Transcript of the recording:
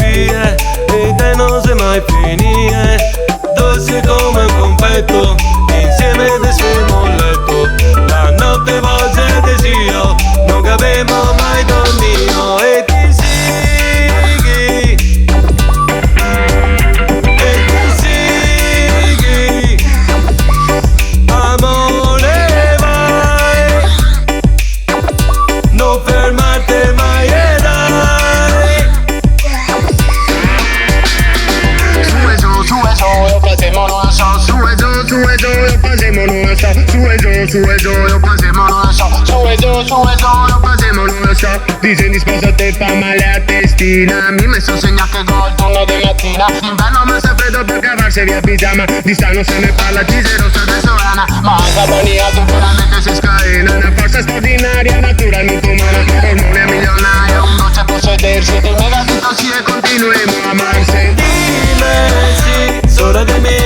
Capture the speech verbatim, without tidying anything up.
spie, e te no xe mai finie. Dolse come un conpeto, insieme te semo in leto. La note voce de Dio, no gavemo mai dormio. E ti sighi, e ti sighi, amore, vai. No fermarte mai, e dai. Su e zo, su e zo, lo fasemo, no lo so. Su e zo, su e zo, lo fasemo, no lo so. Su e zo, su e zo, lo fasemo, no lo so. Su e zo, su e zo, lo fasemo, no lo so. Dixen disposto te fa male a testina. Mi me so segnà che gol turno de matina. D'inverno ma sta fredo par cavarse via el pigiama. D'istà no se ne parla, ti xe rosa de solana. Ma anca Boniato veramente se scaena. Na forsa straordinaria, natura no umana. Ormone milionario, un dolce posedersi. Ti nega tuto sì e continuemo a amarse. Dime sì, sora de me